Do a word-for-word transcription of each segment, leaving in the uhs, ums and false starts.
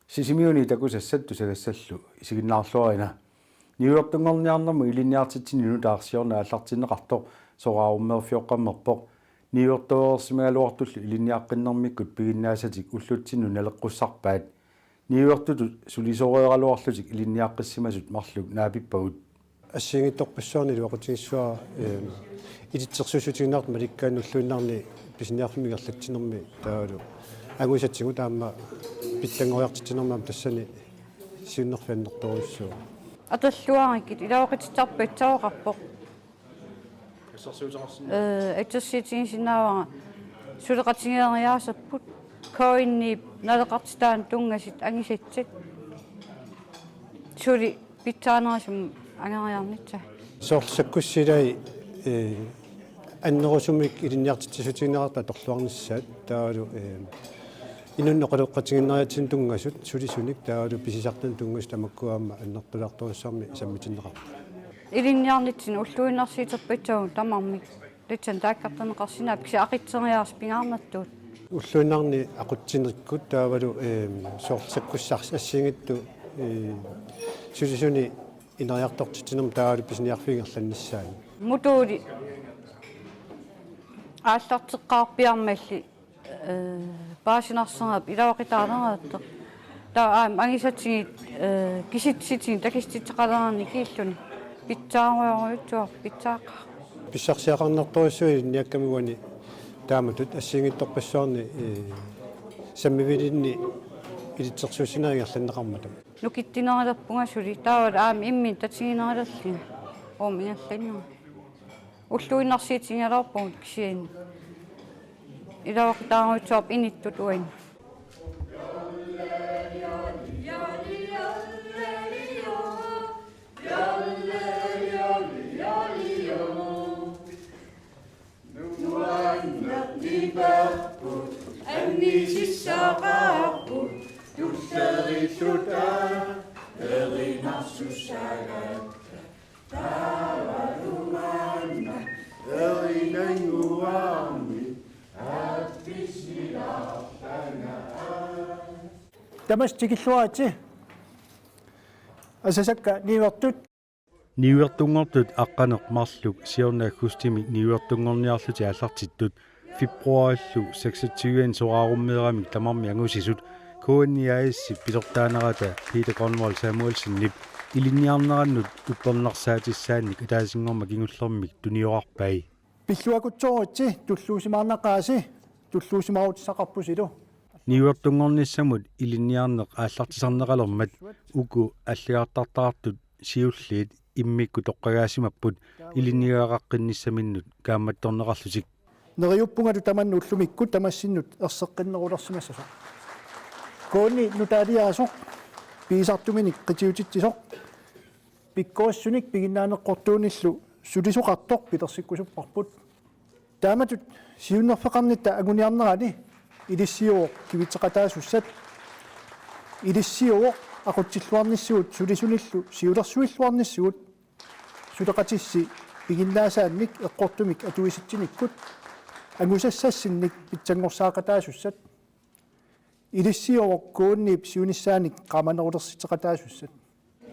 Sisimiuni takusassat tusagassallu isiginnaarluarina. Niuertunngorniarnermut ilinniartitsineq nutaaq siorna aallartinneqartoq soraarummeerfioqqammerpoq. Niuertoreersimagaluartullu ilinniaqqinnermikkut piginnaasatik ullutsinnut naleqqussarpaat. Niuertutut sulisoreeraluarlutik ilinniaqqissimasut marluk naapippagut. Assigiinngitsorpassuarni iluaqutigissuara, ehm, ilitsersuussutigineqartut malikkaanni ulluinnarni pisiniarfimmi ingerlatsinermi taavalu angusatigut aamma pitsanngoriartitsinermi aamma tassani siunnerfik annertoorujussuuvoq. Atorluarakkit iluaqutissarput atortoqarpoq. Ee, atorsiutigisinnaavara suleqatigeeriaaserput K N-ip naleqartitaanut tunngasut angusassat. Suli pitsaanerusumik angeriarnissaat. Soorlu sakkussat ilai, ee, annerusumik ilinniartitsissutigineqartut atorluarnissaat taavalu, ee, inunnut oqaloqatigiinnariaatsinut tunngasut sulisunik taavalu pisisartunut tunngasut tamakkua aamma annertulaartorujussuarmik sammitinneqarput. Ilinniarnitsinni ulluinnarsiuterpassuarnik tamarmik tassani taakkartorneqarsinnaavoq kisianni aqutseriaaseq pingaarnertut. Ulluinnarni aqutsinikkut taavalu, eem, soorlu sakkussat assigiinngitsut, ee, sulisuni ineriartortitsinermi taavalu pisiniarfiup ingerlannissaani. Modulit aallarteqqaarpiarmalli, ee, paasinarsinerup iluaqutaaneqartoq. Taava aamma angusatigut, ee, kisitsisigut takutitseqaleranik killuni. Pitsaarujorujussuaq, pitsaaqaaq. Pissarsiaqarnertorujussuuvoq ilinniakkami uani taamatut assigiinngitsorpassuarni, ee, sammivilinni ilitsersuussineq ingerlanneqarmat. Nukittunerulernikuuvunga suli taavalu aamma imminut tatiginerulerlunga uuma ingerlannera. Ulluinnarsiutigigaluarpugut kisianni iluaqutaarujussuarput inuttut uani. Nuannerniarput annisissaqarput tullerilluta erinarsussagatta taavalu maanna erinannguarmi aappisilaartangaa. Tamassi tikilluaritsi. Asasakka niuertut. Niuertunngortut aqqaneq-marluk siorna aggustimi niuertunngorniarlutik aallartittut februarillu seksogtyve soraarummeeramik tamarmik angusisut K N I A/S-ip pisortaanerata Peter Grønvold Samuelsenip ilinniarnerannut uppernarsaatissaannik ataasinngormat kingullermik tuniorarpai. Pilluakutsooritsi, tulluusimaarnaqaasi, tulluusimaarutissaqarpusilu. Niuertunngornissamut ilinniarneq aallartisarneqalermat uku allagartartaqartut siulliit immikkut toqqagaasimapput ilinniagaqaqqinnissaminut kaammattorneqarlutik. Neriuppungalu tamanna ullumikkut tamassinnut erseqqinnerulersimassasoq. K N I nutaaliaasoq pigisartuminik qitiutitsisoq pikkorissunik piginnaaneqqortuunillu sulisoqartoq pilersikkusupparput. Taamatut siunnerfeqarnitta anguniarnerani ilissiuvoq kivitseqataasussat. Ilissiuvoq aqutsilluarnissigut sulisunillu siulersuilluarnissigut suleqatissi piginnaasaannik eqqortumik atuisitsinikkut angusassassinnik pitsanngorsaaqataasussat. Ilissiuvoq K N I-p siunissaanik qaamanerulersitseqataasussat.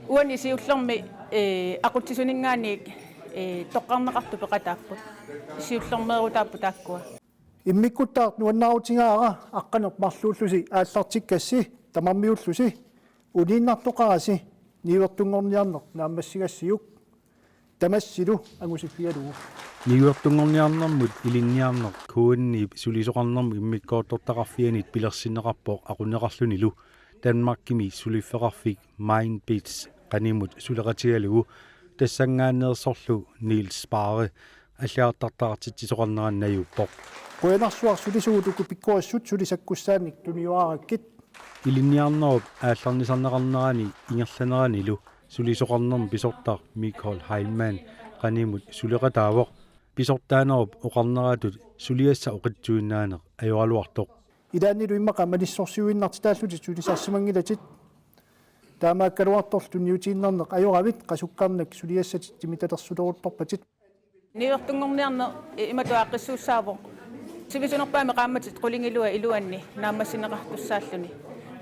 Uani siullermi, ee, aqutsisuninngaanniit, ee, toqqarneqartut peqataapput. Siullermeerutaapput taakkua. Immikkuttaaq nuannaarutigaara aqqaneq-marluullusi aallartikkassi tamarmiullusi uniinnartoqarasi niuertunngorniarneq naammassigassiuk. Tamassilu angusiffigalugu. Niuertunngorniarnermut ilinniarneq K N I-p sulisoqarnermut immikkoortortaqarfianit pilersinneqarpoq aqunneqarlunilu Danmarkimi suliffeqarfik Mindbeats qanimut suleqatigalugu tassanngaanneersorlu Niels Sparre allagartartaqartitsisoqarnerani najuuppoq. Qujanarsuaq sulisugut uku pikkorissut suli sakkussaannik tuniorarakkit. Ilinniarnerup aallarnisarneqarnerani ingerlaneranilu sulisoqarnermut pisortaq Michael Heilmann qanimut suleqataavoq. Pisortaanerup oqarneratut suliassaq oqitsuinnaaneq ajoraluartoq. Ilaannilu immaqa manissorsiuinnartitaallutit sulisarsimanngilatit. Taamaakkaluartorlu tunniutiinnarneq ajoravit qasukkarnak suliassatit timitalersuleruttorpatit. Niuertunngorniarneq imatut aaqqissuussaavoq. Sivisunerpaamik qaammatit qulingiluat iluanni naammassineqartussaalluni.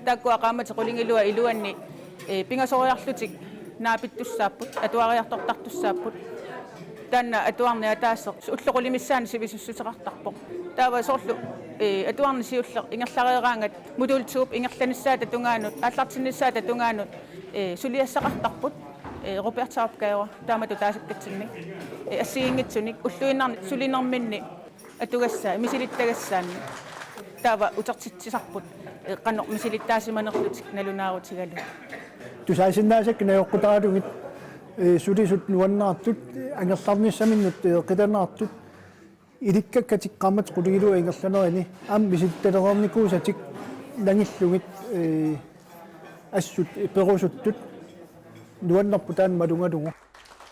Taakkua qaammatit qulingiluat iluanni, eh, pingasoriarlutik naapittussaapput, atuariartortartussaapput. Taanna atuarneq ataaseq ullut qulit missaanni sivisussuteqartarpoq. Taava soorlu, eh, atuarneq siulleq ingerlareeraangat modul to ingerlanissaata tungaanut, aallartinnissaata tungaanut, eh, suliassaqartarput, eh, Roberta opgave, taamatut taasakkatsinnik, eh, assigiinngitsunik, ulluinnarni sulinerminni atugassaa, misilittagassaanni. Taava utertitsisarput, eh, qanoq misilittaasimanerlutik nalunaarutigalugu. Tusaasinnaasakka najoqqutaralugit, eh, sulisut nuannaartut, eh, angerlarnissaminnut, eh, qilanaartut, ilikkakkatik qaammatit qulingiluat ingerlanerini, aamma misilittalereernikuusatik nangillugit, eh, assut, eh, perusuttut, nuannerpoq taanna malugalugu.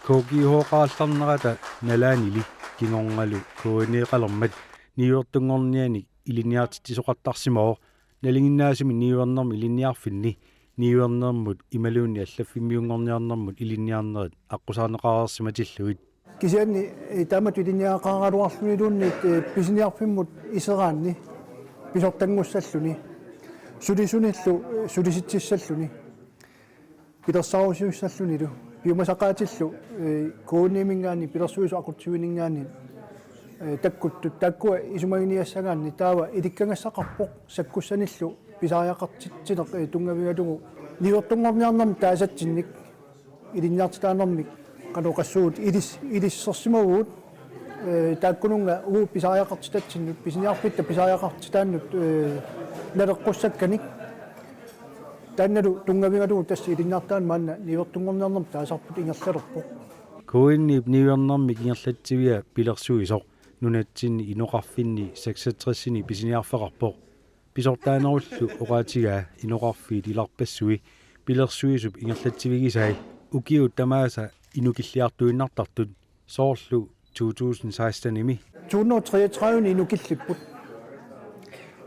K G H-qarallarnerata nalaanili kingornalu K N E-qalermat niuertunngornianik ilinniartitsisoqartarsimavoq, nalinginnaasumik niuernermut ilinniarfinni, niuernermut imaluunniit allaffimmiunngorniarnermut ilinniarnerit aqqusaarneqareersimatillugit. Kisianni, eh, taamatut ilinniagaqaraluarluniluunniit, eh, pisiniarfimmut iseraanni pisortanngussalluni, sulisunillu, eh, sulisitsissalluni, pilersaarusiussallunilu. Piumasaqaatillu, eh, K N E-minngaanniit, Pilersuisut Aqutsivininngaanniit, eh, takkuttut, taakkua isumaginiassagaanni taava ilikkagassaqarpoq sakkussanillu pisariaqartitsineq, eh, tunngavigalugu niuertunngorniarnermik taasatsinnik ilinniartitaanermik qanoq oqassuunga ilis-, ilissersimavugut, eh, taakkununnga uagut pisariaqartitatsinnut, pisiniarfitta pisariaqartitaannut, eh, naleqqussakkanik. Taannalu tunngavigalugu tassa ilinniartitaaneq maanna niuertunngorniarnermik taasarput ingerlalerpoq. K N E-p niuernermik ingerlatsivia pilersuisoq nunatsinni inoqarfinni seksogtresini pisiniarfeqarpoq. Pisortaanerullu oqaatigaa inoqarfiit ilarpassui pilersuisup ingerlatsivigisai ukiut tamaasa inukilliartuinnartartut, soorlu to tusind seksten-imi. To hundrede og treogtredive inukillipput.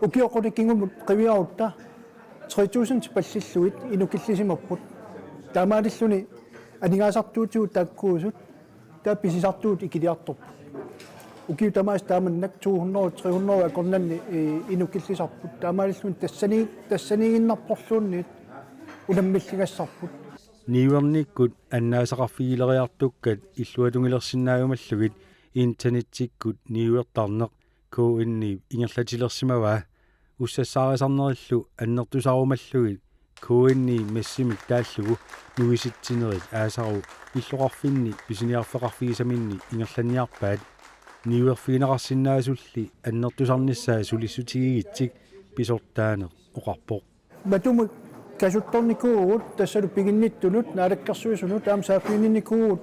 Ukioq qulakkeerumut qiviarutta tre tusind pallillugit inukillisimapput. Taamaalilluni aningaasartuutigut taakkuusut taava pisisartugut ikiliartorput. Ukiut tamaasa taamannak to hundrede, tre hundrede akornanni, eh, inukillisarput. Taamaalilluni tassani-, tassaniiginnarporluunniit unammilligassarput. Niuernikkut annaasaqarfigileriartukkat illuatungilersinnaajumallugit internettikkut niuertarneq K N E-p ingerlatilersimavaa. Ussassaarisarnerillu annertusaarumallugit K N E messimik taallugu nuisitsinerit aasaru illoqarfinni pisiniarfeqarfigisaminni ingerlanniarpaat. Niuerfigineqarsinnaasulli annertusarnissaa sulissutigigitsik pisortaaneq oqarpoq. Matumik kasuttornikuuvugut, tassalu piginnittunut, naalakkersuisunut, aamma saaffiginninnikuuvugut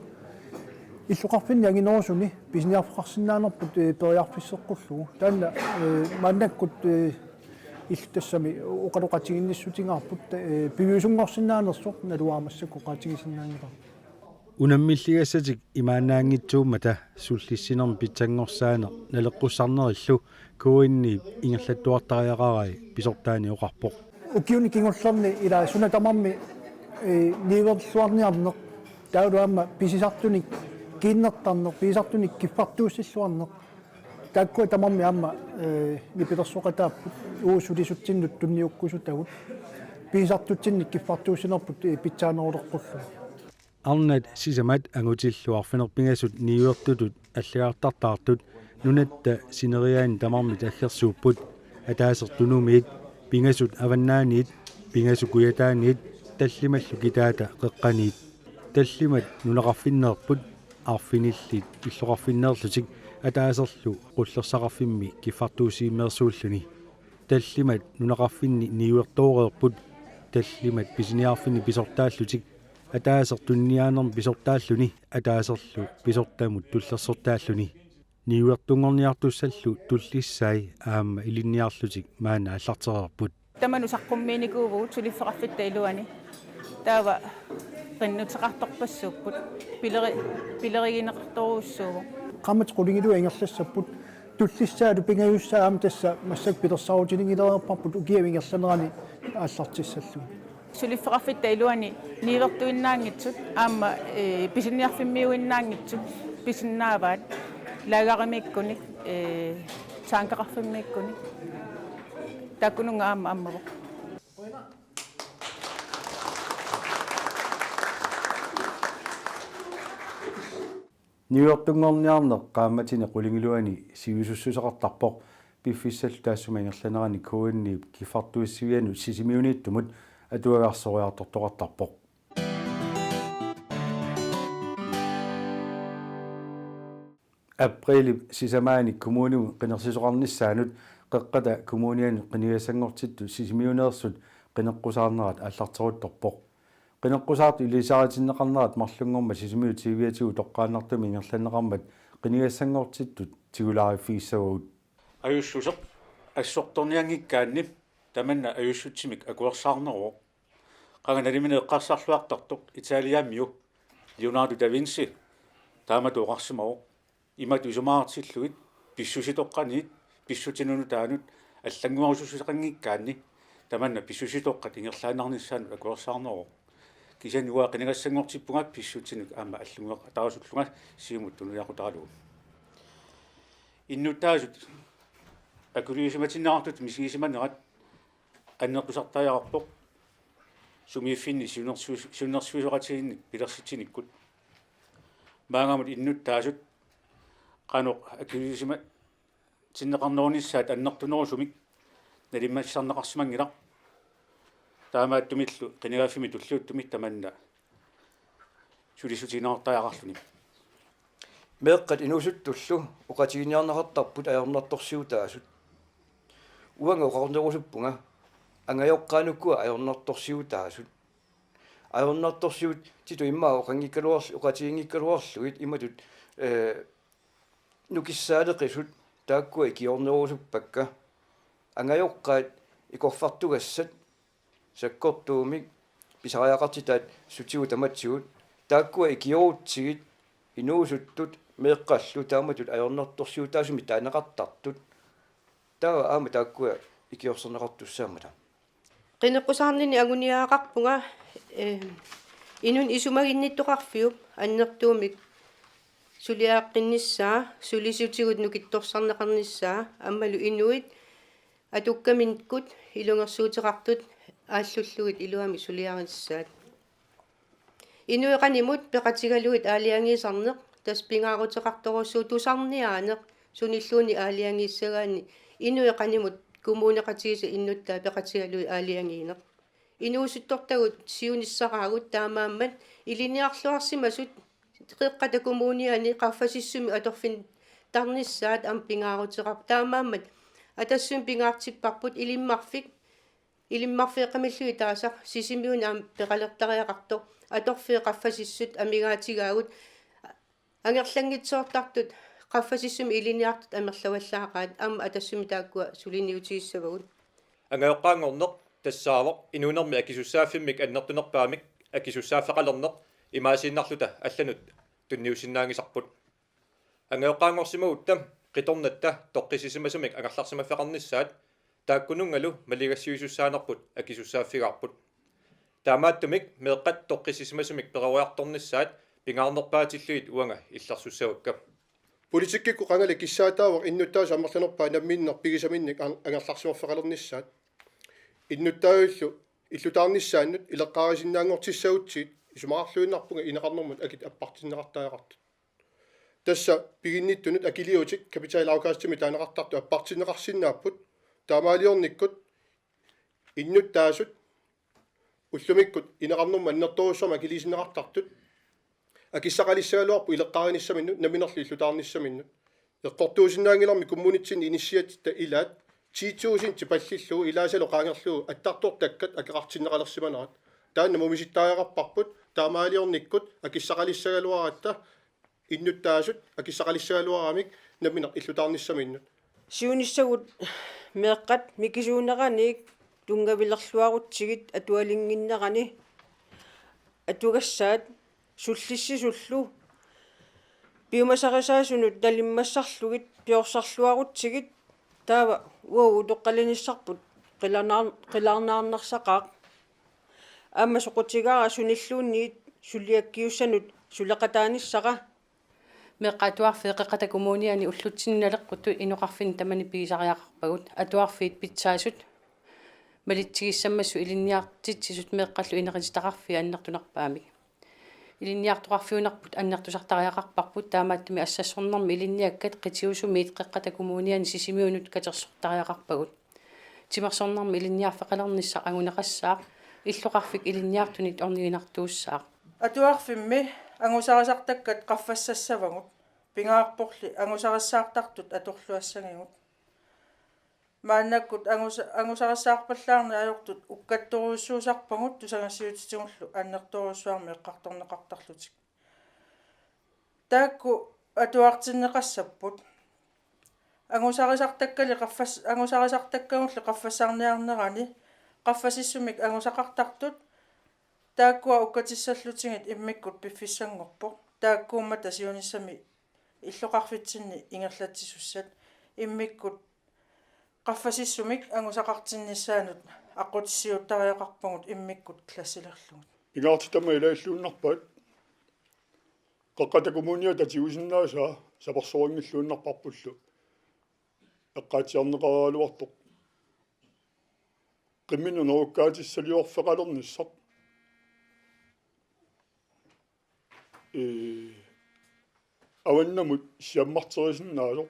illoqarfinni anginerusuni pisiniarfeqarsinnaanerput, eh, periarfisseqqullugu. Taanna, eh, maannakkut, eh, illit tassami oqaloqatiginnissutigaarput, eh, piviusunngorsinnaanersoq naluara massakkut oqaatigisinnaanngilara. Unammilligassatik imaannaanngitsuummata sullissinermi pitsanngorsaaneq naleqqussarnerillu K N E-p ingerlattuartariaqarai pisortaani oqarpoq. Ukiuni kingullerni ila suna tamarmi, eh, niuerluarniarneq, taavalu aamma pisisartunik kiinnertarneq, pisisartunik kiffartuussilluarneq. Taakkua tamarmik aamma, eh, nipilersoqataapput, uagut sulisutsinnut tunniukkusutagut. Pisisartutsinnik kiffartuussinerput, eh, pitsaaneruleqqullugu. Arnat sisamat angutillu arfineq-pingasut niuertutut allagartartaartut nunatta sineriaani tamarmit aggersuupput: ataaseq Tunumiit, pingasut Avannaaniit, pingasut Kujataaniit, tallimallu kitaata Qeqqaniit. Tallimat nunaqarfinneerput, arfinillit illoqarfinneerlutik ataaserlu qullersaqarfimmi kiffartuussimeersuulluni. Tallimat nunaqarfinni niuertooreerput, tallimat pisiniarfinni pisortaallutik, ataaseq tuniniaanermi pisortaalluni, ataaserlu pisortamut tullersortaalluni. Niuertunngorniartussallu tullissai aamma ilinniarlutik maanna aallartereerput. Tamanut saqqummiinikuuvugut suliffeqarfitta iluani. Taava qinnuteqartorpassuupput. Pileri-, pilerigineqartorujussuuvoq. Qaammatit qulingiluat ingerlassapput. Tullissaalu pingajussaa aamma tassa massakkut pilersaarutigilereerparput ukiap ingerlanerani aallartissallugu. Suliffeqarfitta iluani niuertuinnaanngitsut aamma, eh, pisiniarfimmiuinnaanngitsut pisinnaavaat laagerimiikkunik, eh, tankeqarfimmiikkunik. Taakkununnga aamma ammavoq. Niuertunngorniarneq qaammatini qulingiluani sivisussuseqartarpoq piffissallu taassuma ingerlanerani K N-ip kiffartuussivianut Sisimiuniittumut atuagarsoriartortoqartarpoq. Aprilip sisamaani kommunimut qinersisoqarnissaanut Qeqqata Kommunianut qinigassanngortittut Sisimiuneersut qineqqusaarnerat aallarteruttorpoq. Qineqqusaartut ilisaritinneqarnerat marlunngormat Sisimiut T V-atigut toqqaannartumik ingerlanneqarmat qinigassanngortittut tigulaariffigissavagut. Ajussuseq assortornianngikkaanni tamanna ajussutsimik akuersaarneruvoq. Qanga naliminut eqqarsarluartartoq Italiamiu Leonardo da Vinci taamatut oqarsimavoq: Imatut isumaqartillugit pissusitoqqaniit pissutsinut nutaanut allannguerusussuseqanngikkaanni tamanna pissusitoqqat ingerlaannarnissaannut akuersaarneruvoq. Kisianni uanga qinigassanngortippunga pissutsinut aamma allanngueqataarusullunga Siumut tunuliaqutaralugu. Innuttaasut akuliusimatinneqartut misigisimanerat annertusartariaqarpoq sumiiffinni siunnersuis-, siunnersuisoqatigiinnik pilersitsinikkut. Maannamut innuttaasut qanoq akuliusimatinneqarnerunissaat annertunerusumik nalimmassarneqarsimanngilaq. Taamaattumillu qinigaaffimmi tulliuttumi tamanna sulissutigineqartariaqarluni. Meeqqat inuusuttullu oqatiginiarneqartarput ajornartorsiutaasut. Uanga oqarnerusuppunga angajoqqaat ukua ajornartorsiutaasut. Ajornartorsiutitut immaqa oqanngikkaluarl-, oqatiginngikkaluarlugit imatut, ee, nukissaaleqisut taakkua ikiornerusuppakka. Angajoqqaat ikorfartugassat sakkortuumik pisariaqartitaat sutigut tamatigut taakkua ikiorutsigit inuusuttut meeqqallu taamatut ajornartorsiutaasumik taaneqartartut. Taava aamma taakkua ikiorserneqartussaammata. Qineqqusaarnini anguniagaqarpunga, eh, inunnik isumaginnittoqarfiup annertuumik suliareqqinnissaa, sulisutigut nukittorsarneqarnissaa, aammalu inuit atukkamikkut ilungersuuteqartut aallullugit iluamik suliarissaat. Inuit qanimut peqatigalugit aalajangiisarneq, tassa pingaaruteqartorujussuuvoq tusarniaaneq, sunilluunniit aalajangiissagaanni inuit qanimut kommuneqatigiissut innuttaat peqatigalugit aalajangiineq. Inuusuttortagut siunissaraagut, taamaammat ilinniarluarsimasut Qeqqata Kommuniani qaffasissumik atorfittarnissaat aamma pingaaruteqarpoq, taamaammat Atassummi pingaartipparput Ilimmarfik, Ilimmarfeeqqamilluunniit taasaq Sisimiuni aamma peqalertariaqartoq, atorfiit qaffasissut amigaatigaagut, angerlanngitsoortartut qaffasissumik ilinniartut amerlavallaaqaat, aamma Atassummi taakkua suliniutigissavagut. Angajoqqaanngorneq tassaavoq inuunermi akisussaaffimmik annertunerpaamik akisussaaffeqalerneq imaasiinnarluta allanut tunniussinnaanngisarput. Angajoqqaanngorsimagutta qitornatta toqqissisimasumik angerlarsimaffeqarnissaat taakkununngalu maligassiuisussaanerput akisussaaffigaarput. Taamaattumik meeqqat toqqissisimasumik peroriartornissaat pingaarnerpaatillugit uanga illersussavakka. Politikkikkut qangali kissaataavoq innuttaasut amerlanerpaat namminneq pigisaminnik an-, angerlarsimaffeqalernissaat. Innuttaasut illutaarnissaannut ileqqaarisinnaanngortissagutsigit isumaqarluinnarpunga ineqarnermut akit appartinneqartariaqartut. Tassa piginnittunut akiliutit kapitalafkastimik taaneqartartut appartinneqarsinnaapput, taamaaliornikkut innuttaasut ullumikkut ineqarnermut annertoorujussuarmik akiliisinneqartartut akissaqalissagaluarput ileqqaarinissaminnut namminerlu illutaarnissaminnut. Eqqortuusinnaanngilarmi kommunitsinni inissiatta ilaat ti tusind tipallillugu ilaasalu qaangerlugu attartortakkat akeqartinneqalersimanerat. Taanna mumisittariaqarparput, taamaaliornikkut akissaqalissagaluaratta innuttaasut akissaqalissagaluaramik nammineq illutaarnissaminnut. Siunissagut meeqqat mikisuuneraniit tunngavilerluarutsigit atualinnginnerani atugassaat sullissisullu piumasarisaasunut nalimmassarlugit piorsarluarutsigit, taava uagut utoqqalinissarput qilarnaar-, qilarnaarnersaqaaq. Aamma soqutigaara sunilluunniit suliakkiussanut suleqataanissara. Meeqqat atuarfiit Qeqqata Kommuniani ullutsinni naleqquttut inoqarfinni tamani pigisariaqarpagut. Atuarfiit pitsaasut malitsigissammassuk ilinniartitsisut meeqqallu inequtaqarfiit annertunerpaamik. Ilinniartoqarfiunerput annertusartariaqarparput, taamaattumik assassornermi ilinniakkat qitiusumiit Qeqqata Kommuniani Sisimiunut katersortariaqarpagut. Timersornermi ilinniarfeqalernissaq anguneqassaaq, illoqarfik ilinniartunit orniginartuussaaq. Atuarfimmi angusarisartakkat qaffassassavagut, pingaarporli angusarissaartartut atorluassagigut. Maannakkut angusa-, angusarissaarpallaarneq ajortut ukkattorujussuusarpagut tusagassiuutitigullu annertoorujussuarmik eqqartorneqartarlutik. Taakku atuartinneqassapput. Angusarisartakkali qaffas-, angusarisartakkagulli qaffassarniarnerani qaffasissumik angusaqartartut taakkua ukkatissallutigit immikkut piffissanngorpoq. Taakkuummata siunissami illoqarfitsinni ingerlatsisussat immikkut qaffasissumik angusaqartinnissaannut aqqutissiuuttariaqarpagut immikkut klassilerlugit. Pingaartitama ilaalluinnarpaat Qeqqata Kommuniata tigusinnaasaa sapersorinngilluinnarparpullu eqqaatsiarneqaraluartoq. Qimminnut nerukkaatissaliorfeqalernissaq. Ee, avannamut siammarterisinnaasoq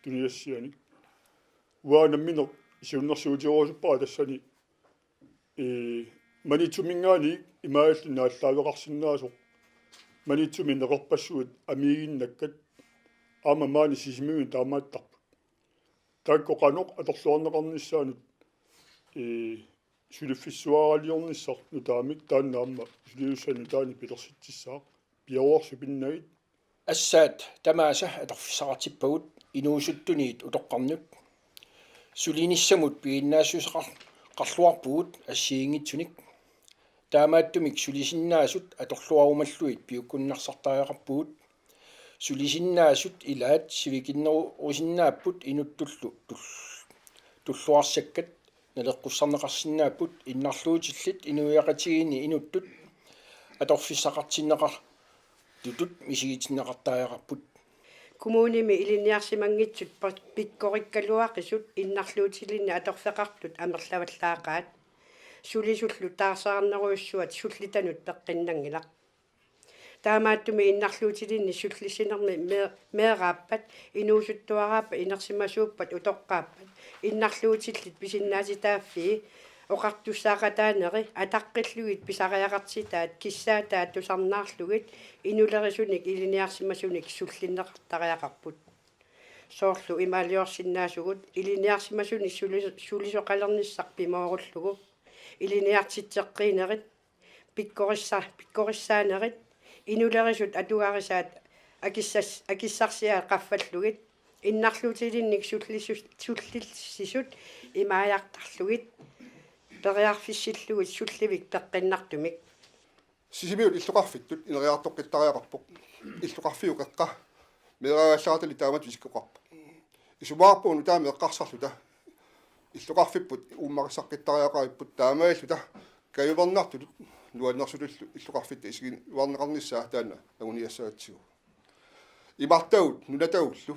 tunisassianik. Uanga nammineq siunnersuutigerusuppara tassani, ee, Maniitsuminngaanniit imaallu naallaaveqarsinnaasoq. Maniitsumi neqerpassuit amiiginnakkat aamma maani Sisimiuni taamaattarput. Taakku qanoq atorluarneqarnissaannut, ee, suliffissuaraliornissaq nutaamik taanna aamma suliassaq nutaanik pilersitsissaaq, piareersut pinnagit. Assaat tamaasa atorfissaqartippagut inuusuttuniit utoqqarnut. Sulinissamut piginnaassuseqar-, qarluarpugut assigiinngitsunik. Taamaattumik sulisinnaasut atorluarumallugit piukkunnarsartariaqarpugut. Sulisinnaasut ilaat sivikinnerusinnaapput inuttullu tul-, tulluarsakkat naleqqussarneqarsinnaapput, innarluutillit inuiaqatigiinni inuttut atorfissaqartinneqartutut misigitinneqartariaqarput. Kommunimi ilinniarsimanngitsut pa-, pikkorikkaluaqisut innarluutilinnik atorfeqartut amerlavallaaqaat. Sulisullu taarsaarnerujussuat sullitanut peqqinnanngilaq. Taamaattumik innarluutilinnik sullissinermi mee-, meeraappat, inuusuttuaraappat, inersimasuuppat, utoqqaappat, innarluutillit pisinnaatitaaffii oqartussaaqataaneri ataqqillugit pisariaqartitaat kissaataat tusarnaarlugit inulerisunik ilinniarsimasunik sullinneqartariaqarput. Soorlu imaaliorsinnaasugut ilinniarsimasunik suli-, sulisoqalernissaq pimoorullugu, ilinniartitseqqiinerit, pikkorissa-, pikkorissaanerit, inulerisut atugarisaat akissas-, akissarsiaat qaffallugit, innarluutilinnik sullisu-, sullissisut imaajartarlugit, periarfissillugit sullivik peqqinnartumik. Sisimiut illoqarfittut ineriartoqqittariaqarpoq. Illoqarfiup qeqqa meeraagallaratali taamatut isikkoqarpoq. Isumaqarpunga nutaamik eqqarsarluta illoqarfipput uummarissaaqqittariaqaripput taamaalluta kajuvernartutut nuannersutullu illoqarfitta isigiuarneqarnissaa taanna anguniassagatsigu. Imartagut nunatagullu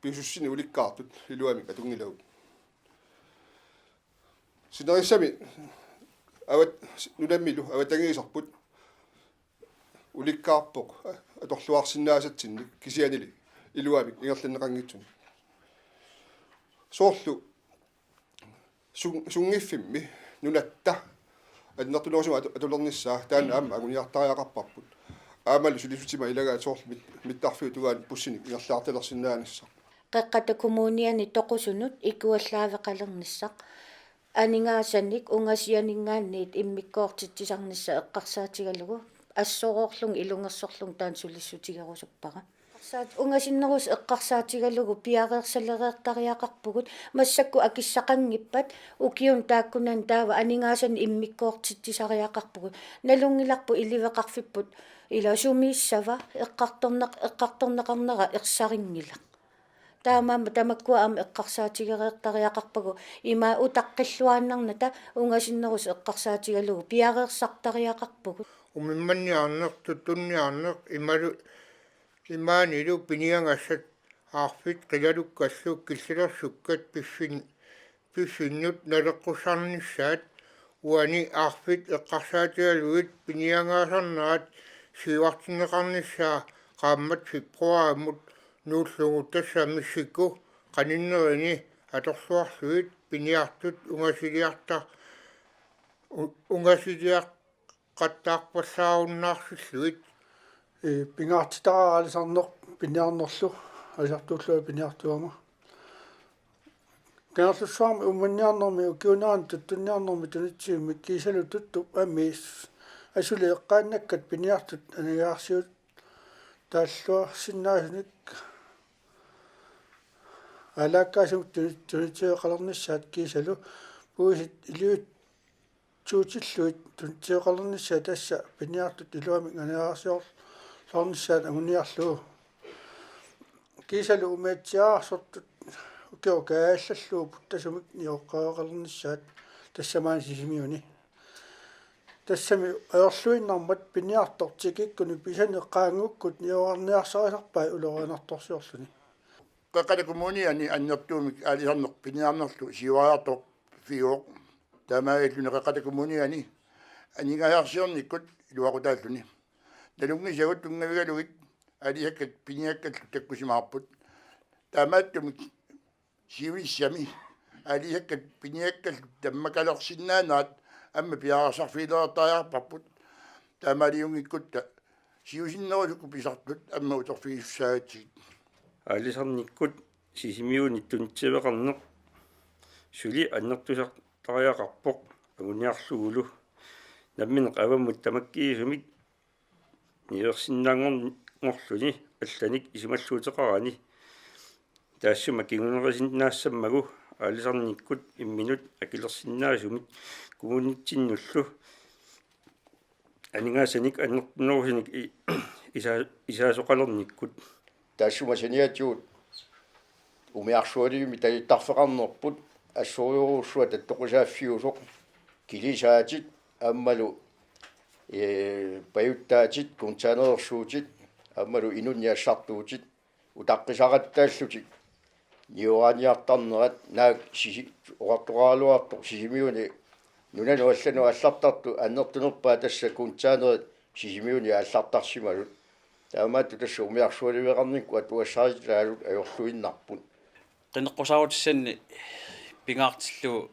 pisussini ulikkaartut iluamik atunngilagut. Sinerissami avat-, nunamilu avatangiiserput ulikkaarpoq atorluarsinnaasatsinnik kisiannili iluamik ingerlanneqanngitsunik. Soorlu sun-, sunngiffimmi nunatta annertunerusumik atu-, atulernissaa taanna aamma anguniartariaqarparput. Aammalu sulissutima ilagaat soorlu mit-, mittarfiup tungaanut bussinik ingerlaartalersinnaanissaq. Qeqqata Kommuniani toqusunut ikuallaaveqalernissaq aningaasanik ungasianinngaanniit immikkoortitsisarnissaq eqqarsaatigalugu assoroorlunga ilungersorlunga taanna sulissutigerusuppara. Eqqarsaat-, ungasinnerusoq eqqarsaatigalugu piareersalereertariaqarpugut, massakkut akissaqanngippat ukiuni taakkunani taava aningaasanik immikkoortitsisariaqarpugut. Nalunngilarput iliveqarfipput ila sumiissava eqqartorneq-, eqqartorneqarnera ersarinngilaq. Taamaammat tamakkua aamma eqqarsaatigereertariaqarpagut ima utaqqilluaannarnata ungasinnerusoq eqqarsaatigalugu piareersartariaqarpugut. Umimmanniarneq, tuttunniarneq, imalu, imaanilu piniagassat aarfit qilalukkallu killilersukkat piffin-, piffinnut naleqqussarnissaat Uani arfit eqqarsaatigalugit piniagaasarnerat siuartinneqarnissaa qaammat februarimut nuullugu, tassa missikku qaninnerini atorluarlugit piniartut ungasiliarta-, u-, ungasiliaqattaarpallaarunnaarsillutik. Ee, pingaartitaraara aalisarneq piniarnerlu, aalisartuullunga piniartuugama. Kangerlussuarmi uummanniarnermi ukiuunerani tuttunniarnermi tunitsivimmik kiisalu tuttup amii asuli eqqaannakkat piniartut aningaasarsiutaalluarsinnaasunik aalaakkaasumik tuni-, tunitsiveqalernissaat kiisalu puisit iliutsuutillugit tunitsiveqalernissaat, tassa piniartut iluamik aningaasarsiorluarnissaat anguniarlugu. Kiisalu umiatsiaararsortut ukioq kaajallallugu puttasumik nioqqaveqalernissaat, tassa maani Sisimiuni. Tassami ajorluinnarmat piniartoq tikikkuni pisani qaanngukkut niorarniarsarisarpai ulorianartorsiorluni. Qeqqata Kommuniani annertuumik aalisarneq piniarnerlu siuariartorfiuvoq. Taamaalilluni Qeqqata Kommuniani aningaasarsiornikkut iluaqutaalluni. Nalunngisagut tunngavigalugit aalisakkat piniakkallu takkusimaarput. Taamaattumik siunissami aalisakkat piniakkallu tammakalersinnaanerat aamma piareersarfigilertariaqarparput. Taamaaliunngikkutta siusinnerusukkut pisartut aamma uterfigisussaagakkit. Aalisarnikkut Sisimiuni tunitsiveqarneq suli annertusartariaqarpoq anguniarlugulu. Nammineq avammut tamakkiisumik niuersinnaanngorluni allanik isumalluuteqarani. Taassuma kingunerisinnaassammagu aalisarnikkut imminut akilersinnaasumit kommunitsinnullu aningaasanik annertunerusunik i-, isa-, isaasoqalernikkut. Taassuma saniatigut umiarsualivimmi talittarfeqarnerput assorujussuaq tattoqisaaffiusoq, kilisaatit aammalu, ee, pajuttaatit, containerersuutit aammalu inunnik assartuutit utaqqisaqattaallutik niuerniartarnerat, naak Sisi-, oqartoqaraluartoq Sisimiuni nunanut allanut aallartartut annertunerpaat, tassa containerit Sisimiuni aallartarsimasut. Taamaattoq tassa umiarsualiveqarnikkut atugassaritilallutik ajorluinnarput. Qineqqusaarutissanni pingaartillugu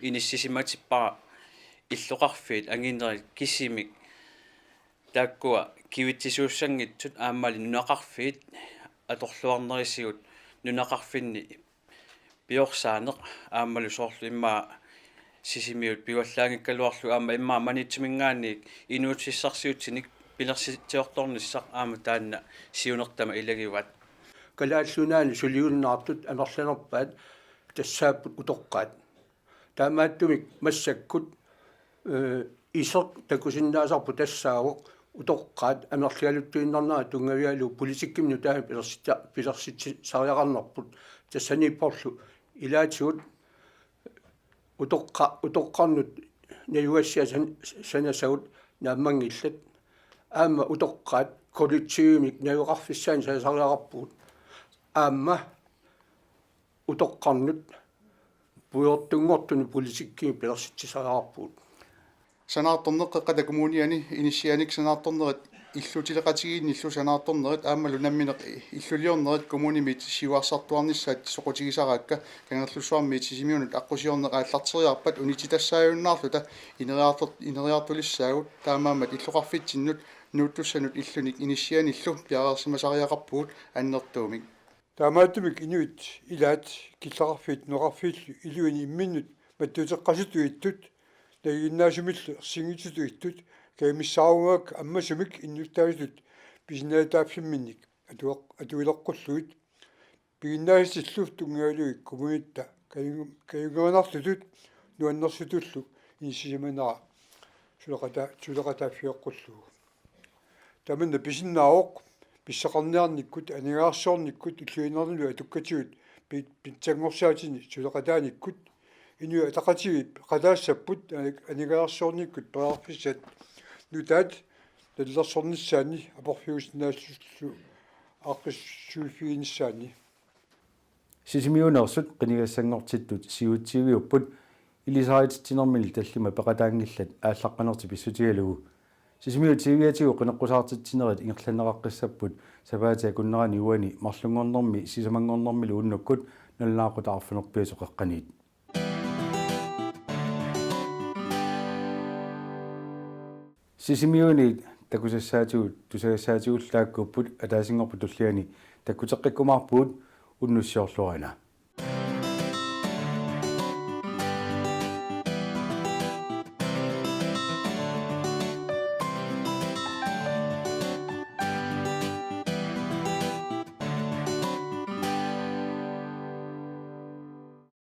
inissisimatippara illoqarfiit anginerit kisimik taakkua kivitsisuussanngitsut, aammali nunaqarfiit atorluarnerisigut nunaqarfinni piorsaaneq aammalu soorlu immaqa Sisimiut pivallaanngikkaluarlugu aamma immaqa Maniitsuminngaanniit inuussutissarsiutinik pilersitsiortornissaq aamma taanna siunertama ilagivaat. Kalaallit Nunaanni suliunnaartut amerlanerpaat tassaapput utoqqaat. Taamaattumik massakkut, ee, iseq takusinnaasarput tassaavoq utoqqaat amerligaluttuinnarnerat tunngavigalugu politikkimut nutaanik pilersitta-, pilersitsisariaqarnerput. Tassaniipporlu ilaatigut utoqqa-, utoqqarnut najugassiat san-, sanasagut naammanngillat. Aamma utoqqaat kollektivimik najugaqarfissaannik sanasariaqarpugut. Aamma utoqqarnut puigortunngortunut politikkimik pilersitsisariaqarpugut. Sanaartorneq Qeqqata Kommuniani inissianik sanaartornerit illutileqatigiinnillu sanaartornerit aammalu nammineq illuliornerit kommunimit siuarsartuarnissaat soqutigisaraakka. Kangerlussuarmiit Sisimiunut aqqusiorneq aallarteriarpat unitsitassaajunnarluta ineriartor-, ineriartulissaagut, taamaammat illoqarfitsinnut nuuttussanut illunik inissianillu piareersimasariaqarpugut annertuumik. Taamaattumik inuit ilaat killeqarfiit nunaqarfiillu iluini imminnut mattuteqqasutut ittut, nalinginnaasumillu ersinngitsutut ittut, kajumissaarumavakka ammasumik innuttaasutut pisinnaatitaaffimminnik atueq-, atuileqqullugit. Piginnaasatillu tunngavigalugit kommunitta kaju-, kajungernartutut nuannersutullu inissisimanera suleqata-, suleqataaffigeqqullugu. Tamanna pisinnaavoq pissaqarniarnikkut, aningaasarsiornikkut illuinnarnilu atukkatigut pi-, pitsanngorsaatinni suleqataanikkut. Inuit Ataqatigiit peqataassapput ani-, aningaasarsiornikkut periarfissat nutaat nalilersornissaanni aporfiusinnaassusillu aaqqissuiffiginissaanni. Sisimiuneersut qinigassanngortittut siutsiviupput Ilisarititsinermini tallimat peqataanngillat aallaqqanertik pissutigalugu Sisimiut T V-atigut qineqqusaartitsinerit ingerlanneqaqqissapput sapaatip akunnerani uani marlunngornermi sisamanngornermilu unnukkut nalunaaqutaq arfineq-pingasut qeqqaniit. Sisimiuni takusassaatigut tusagassaatigullu taakkuupput, ataasinngorpat tulliani takkuteqqikkumaarpugut, unnussiorluarina.